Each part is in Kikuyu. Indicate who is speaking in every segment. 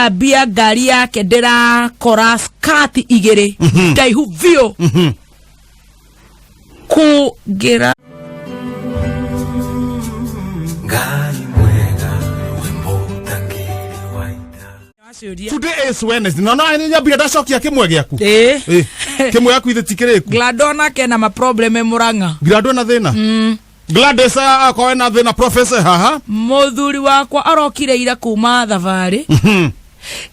Speaker 1: Ngĩthambia ngari yake ndĩrakora skati igĩrĩ ndaihu biũ kũngĩra.
Speaker 2: Ngai mwega wĩ mũtangĩri wa ita.
Speaker 1: Waciũria.
Speaker 3: Today is Wednesday. No, no, nyambire ndacokia kĩmwe gĩaku.
Speaker 1: Ĩĩ.
Speaker 3: Ĩ, kĩmwe gĩaku ithe ti kĩrĩku.
Speaker 1: Gladona kena maproblem Murang'a.
Speaker 3: Gladys na thĩna. Gladys akorwo ena thĩna, professor haha.
Speaker 1: Mũthuri wakwa arokire ira kuma thabarĩ,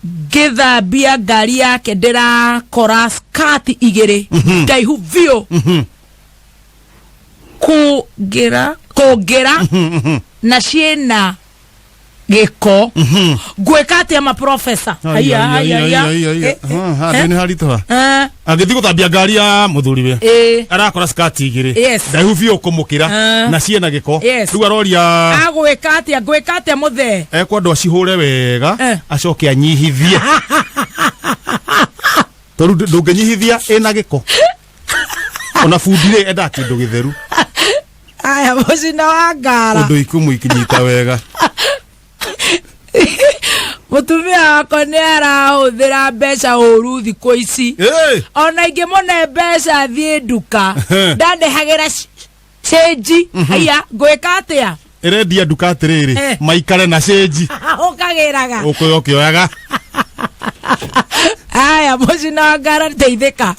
Speaker 1: ngĩthambia ngari yake ndĩrakora skati igĩrĩ ndaihu biũ kũngĩra kũngĩra na ciĩna gĩko. Ngwĩka atĩa, maprofesa? Haiya, haiya, haiya. Eh, eh,
Speaker 3: Nĩ haritũha.
Speaker 1: eh,
Speaker 3: Agĩthiĩ gũthambia ngari ya mũthuriwe, arakora skati igĩrĩ ndaihu biũ kũmũkĩra na ciĩna gĩko. Rĩu aroria
Speaker 1: Agwĩka atĩa? Ngwĩka atĩa, mũthee?
Speaker 3: Ekwendwo acihũre wega, acoke anyihithie, tondũ ndũngĩnyihithia ĩna gĩko. Ona bundi rĩ, endaga kĩndũ gĩtheru.
Speaker 1: Aya, mũcina wa ngara.
Speaker 3: Ũndũ ikumu ikinyita wega.
Speaker 1: Mũtumia wakwa nĩ arahũthĩra mbeca ũru thikũ ici. Ona ingĩmũne mbeca thiĩ nduka, ndandehagĩra cĩnji. Haiya, ngwĩka atĩa?
Speaker 3: Ĩrendia nduka atĩrĩrĩ, maikare na cĩnji.
Speaker 1: Ũkagĩraga.
Speaker 3: Ũkũya ũkĩoyaga.
Speaker 1: Aya, mũcina wa ngara, teithĩka.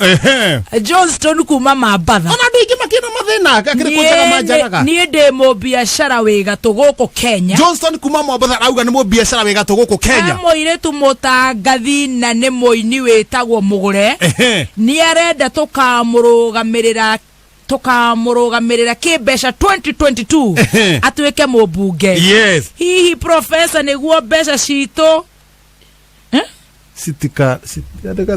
Speaker 1: Johnston kuma Mambatha.
Speaker 3: Ona andũ aingĩ makĩna mathĩna akĩrĩ kũnjaga manjaraga.
Speaker 1: Niĩ ndĩ mũbiacara wĩ gatũ gũkũ Kenya.
Speaker 3: Johnston kuma Mombatha arauga nĩ mũbiacara wĩ gatũ gũkũ Kenya.
Speaker 1: He mũirĩtu mũtangathi na nĩ mũini wĩtagwo Mũgũre. Nĩ arenda tũkamũrũgamĩrĩra kĩmbeca 2022 atuĩke mũmbunge. Hihi profesa, nĩguo mbeca citũ
Speaker 3: Sitika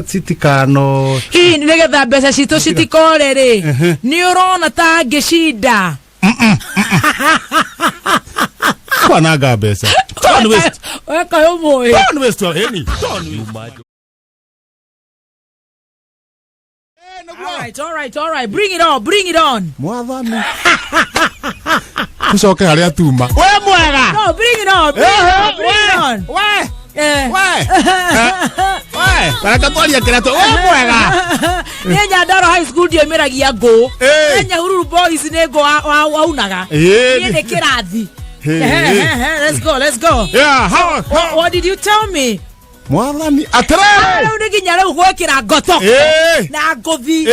Speaker 3: sitikano.
Speaker 1: Hihi nĩgetha mbeca citũ citikore rĩ, nĩ ũrona ta angĩcinda?
Speaker 3: Kwananga mbeca. Don't waste.
Speaker 1: Weka ũmũĩ.
Speaker 3: Don't waste your any. Don't waste.
Speaker 1: All right, bring it on, bring it on.
Speaker 3: Mwathani. Tucoke harĩa tuma. We mwega.
Speaker 1: No, bring it on, bring it on, bring it on.
Speaker 3: We.
Speaker 1: Eh.
Speaker 3: We. We. Baraka twaria kĩratũ. We mwega.
Speaker 1: Niĩ Nyandarua High School ndioimĩragia ngũ.
Speaker 3: Eh.
Speaker 1: Niĩ Nyahururu Boys nĩ ngũ waunaga. Niĩ nĩ kĩrathi.
Speaker 3: Hey.
Speaker 1: Let's go, let's go.
Speaker 3: Yeah, how, how?
Speaker 1: What did you tell me?
Speaker 3: Mwathani atĩrĩrĩ.
Speaker 1: Rĩu nĩ nginya rĩu gwĩkĩra ngotoko na ngũthi.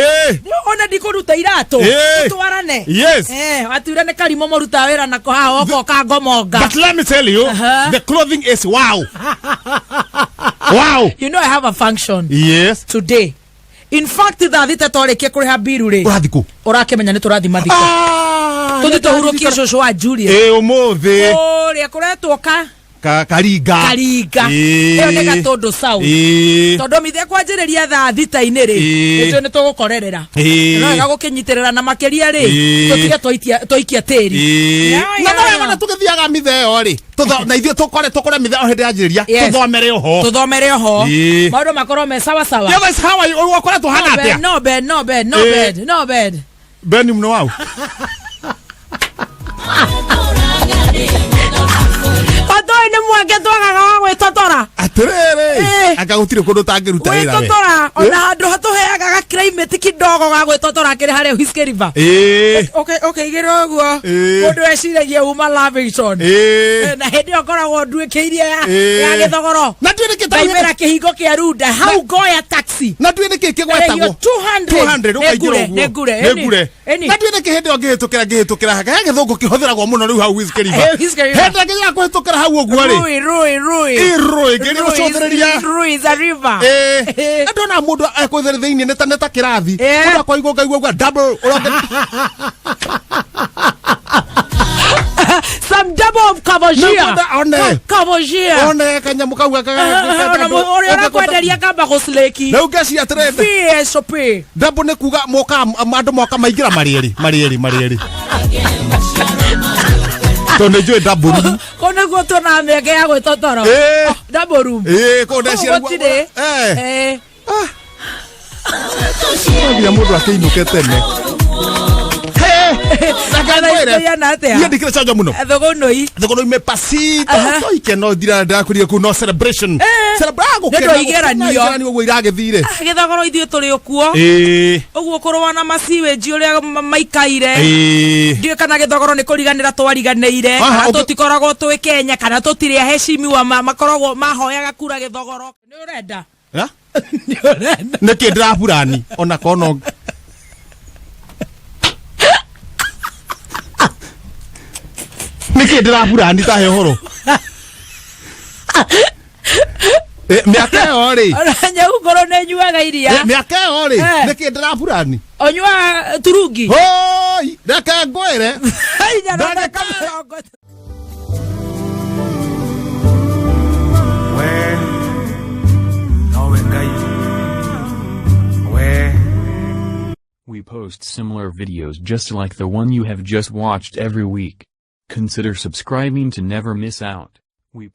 Speaker 1: Ona ndikũruta iratũ. Tũtwarane. Eh, watuire nĩ karimũ mũrutaga wĩra nako haha woka ũkangomonga.
Speaker 3: But let me tell you, the clothing is wow. Wow.
Speaker 1: You know I have a function today. In fact, thaa 6 twarĩkia kũrĩha mbiru rĩ,
Speaker 3: Ũrathiĩ kũ?
Speaker 1: Ũrakĩmenya nĩ tũrathiĩ mathiko. Tũthiĩ tũhurũkie cũcũ wa Julia.
Speaker 3: Ĩ, ũmũthĩ.
Speaker 1: Kũrĩa kũretwo ka
Speaker 3: Karinga.
Speaker 1: Karinga. Ĩyo nĩ Gatũndũ South. Tondũ mithe kwanjĩrĩria thaa 6-inĩ rĩ, nĩtũĩ nĩ tũgũkorerera. No wega gũkĩnyitĩrĩra na makĩria rĩ, tũtige twaikia tĩri.
Speaker 3: Na no wega na tũgĩthiaga mithe ĩyo rĩ, na ithuĩ tũkore mithe o hĩndĩ yanjĩrĩria, tũthomere oho.
Speaker 1: Tũthomere oho. Maũndũ makorwo me sawa sawa.
Speaker 3: Yeah, that's how I ũkoretwo hana
Speaker 1: No bad,
Speaker 3: atĩa?
Speaker 1: no bad, no bad, no bad, no bad.
Speaker 3: Beni mno wau.
Speaker 1: Otoĩ nĩ mweke twagaga wa gwĩtotora.
Speaker 3: Atĩrĩrĩ, anga gũtirĩ kũndũ ũtangĩruta wĩra we.
Speaker 1: Gwĩtotora ona handũ hatũheaga ga climate kidogo ga gwĩtotora kĩrĩ harĩa Whiskey River. Ũkĩigĩrwo ũguo, mũndũ eciragia uma Lavington. Na hĩndĩ ĩyo ngoragwo nduĩkĩirie ya gĩthogoro.
Speaker 3: Na ndiũĩ nĩkĩ
Speaker 1: Ngaimĩra kĩhingo kĩa Runda hau, ngoya taxi.
Speaker 3: Na ndiũĩ nĩkĩ kĩgwetagwo
Speaker 1: Ndarĩhio 200.
Speaker 3: 200 ũkaingĩra
Speaker 1: Nĩ ngure,
Speaker 3: ũguo.
Speaker 1: nĩ ngure,
Speaker 3: Nĩ
Speaker 1: ĩni,
Speaker 3: ngure.
Speaker 1: ĩni.
Speaker 3: Na ndiũĩ nĩkĩ hĩndĩ ĩyo ngĩhĩtũkĩra he gĩthũngũ kĩhũthĩragwo mũno rĩu hau Whiskey River.
Speaker 1: Whiskey River.
Speaker 3: Hĩndĩ ĩngĩ ya kũhĩtũkĩra hau ũguo rĩ,
Speaker 1: Rui, rui, rui.
Speaker 3: Ĩ, rũĩ ngĩrĩ gũcũthĩrĩria.
Speaker 1: Rui is a river.
Speaker 3: Ĩ, ndona mũndũ ekũthĩrĩ thĩinĩ nĩ ta kĩrathi. Mũndũ akoigwo ngaigua ũguo double
Speaker 1: Some double of Courvoisier.
Speaker 3: Nĩngwenda one.
Speaker 1: Courvoisier.
Speaker 3: One kanyamũ kau
Speaker 1: Ona ũrĩa ũrakwenderia kamba gũcleki.
Speaker 3: Rĩu ngeciria atĩrĩrĩ,
Speaker 1: VSOP.
Speaker 3: double nĩ kuga moka andũ moka maingĩra marĩ erĩ marĩ erĩ marĩ erĩ, tondũ nĩ njũĩ double room.
Speaker 1: Kũu nĩguo tuonaga mĩeke ya gwĩtotoro. Double room.
Speaker 3: Ĩ, kũu ndeciria
Speaker 1: Gũtirĩ.
Speaker 3: No nginya mũndũ akĩinũke tene. Hey!
Speaker 1: Thaa atĩa?
Speaker 3: Niĩ ndikĩrĩ canja mũno.
Speaker 1: Thũgũnũi.
Speaker 3: Thũgũnũi me pasito
Speaker 1: Aha.
Speaker 3: ikeno ndirakurire kuu no celebration. Celebra
Speaker 1: Nĩ ũndũ wa igeranio.
Speaker 3: Igeranio ũguo iragĩthire.
Speaker 1: Gĩthogoro ithuĩ tũrĩ ũkuo.
Speaker 3: Ĩĩ.
Speaker 1: Ũguo kũrũa na maciwĩnji ũrĩa maikaire.
Speaker 3: Ĩĩ.
Speaker 1: Ndiũĩ kana gĩthogoro nĩ kũriganĩra twariganĩire,
Speaker 3: Aha,
Speaker 1: kana
Speaker 3: ũngĩ-
Speaker 1: tũtikoragwo twĩ Kenya, kana tũtirĩ aheshimiwa makoragwo mahoyaga kura gĩthogoro. Nĩ ũrenda?
Speaker 3: Ha?
Speaker 1: Nĩ ũrenda?
Speaker 3: Nĩkĩ ndĩraburani ona kono nĩkĩ ndĩraburani tahe ũhoro? Mĩaka ĩyo rĩ.
Speaker 1: Ona nyau ngũrũ nĩ nyuaga iria.
Speaker 3: Mĩaka ĩyo rĩ, nĩkĩ ndĩraburani?
Speaker 1: Ũnyuaga turungi?
Speaker 3: Hoi, reke ngwĩre.
Speaker 1: Inya na
Speaker 3: Ndagĩka
Speaker 1: mĩaka mĩrongo.
Speaker 2: We nowe Ngai we.
Speaker 4: We post similar videos just like the one you have just watched every week. Consider subscribing to never miss out. We